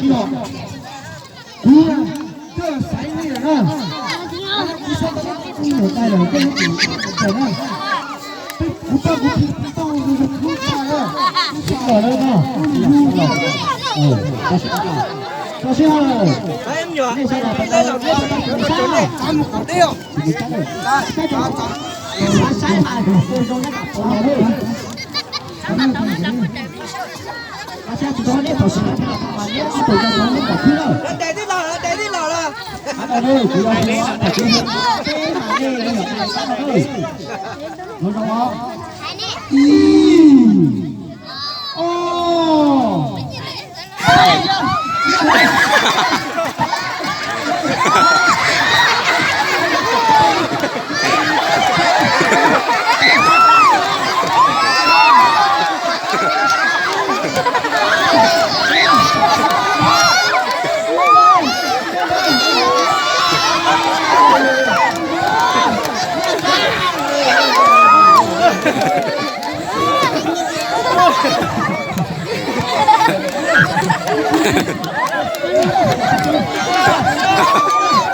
Kuv twb xaiv nej lawm na. Kuv xaiv tau nej tus nyuam tais lawm, koj yuav tsum ntseeg na. Kuv tau kuv tau kuv tau na. Tsis kom lawm no. Tau sij hawm. Nej sawv daws tau tau tau tau tau. Ib, ob.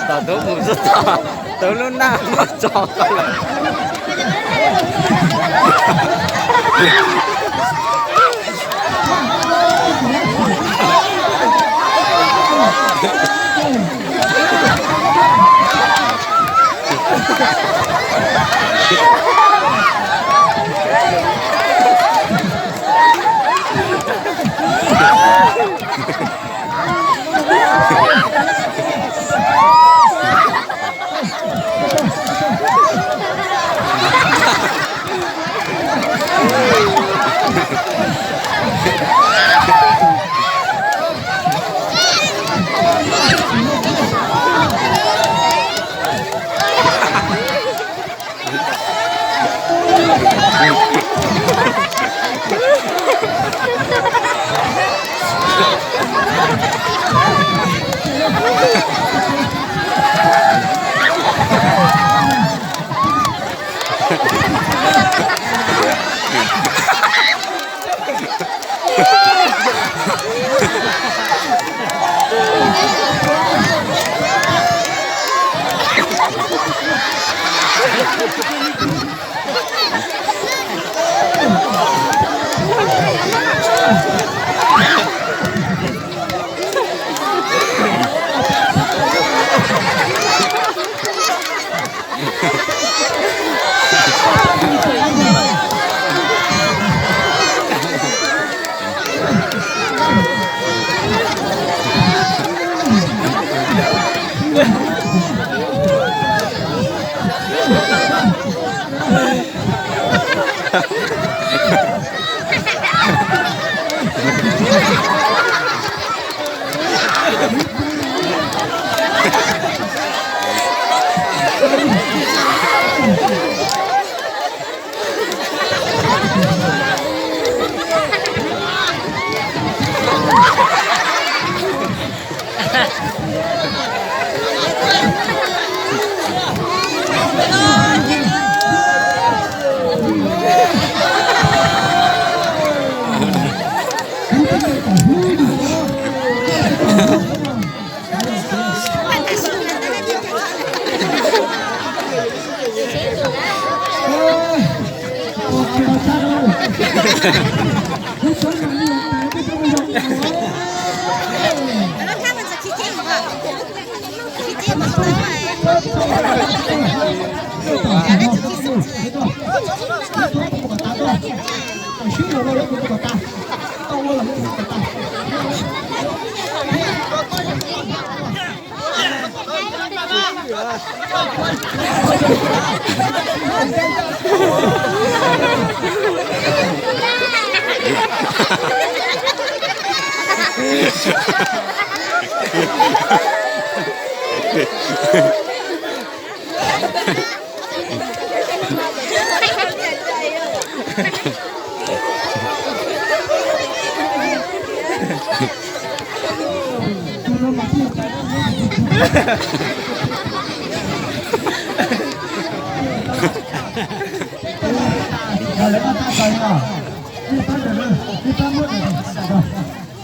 Tom tub mus xwb tod, tub lub naj muab tso tau lawm.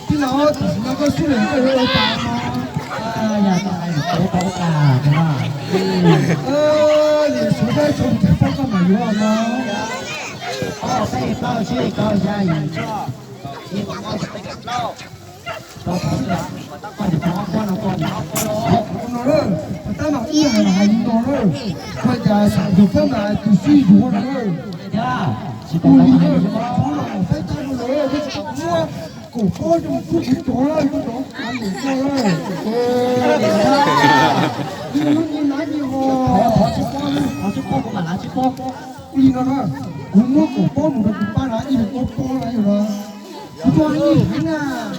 Tij laug, tam sim no Xwb lawm koj yuav ua cas no? Yog koj hais lus tau tau tas no. Nim xyov koj tsis paub koj mam yuav no. Koj peb koj tsib koj xya yim. Tab mas ib hais hais li no na, koj cas xam yog koj mas tus sib yuav no na. Ua li na, kuv los faib tag no lawm, koj tsis muab kaum pob rau kuv kuj kuv cov lawm, kuv cov kav ntawm koj lawm. Ua li no na, kuv muab kaum pob mus rau kuv pab na, ib leeg ob pob na yog no. Kuv tso ib heev na.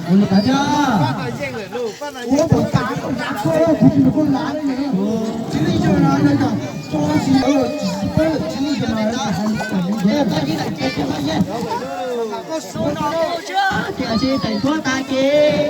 Ua li cas thiaj ua pom tas koj lav koj, kuv tsis nrog koj lav li. Tsis li yog na, yog tso tsis lawm, tsis tsis pab lawm, tsis li yog na, hais li cas li yog. Tiam sis teem tuab tas kev.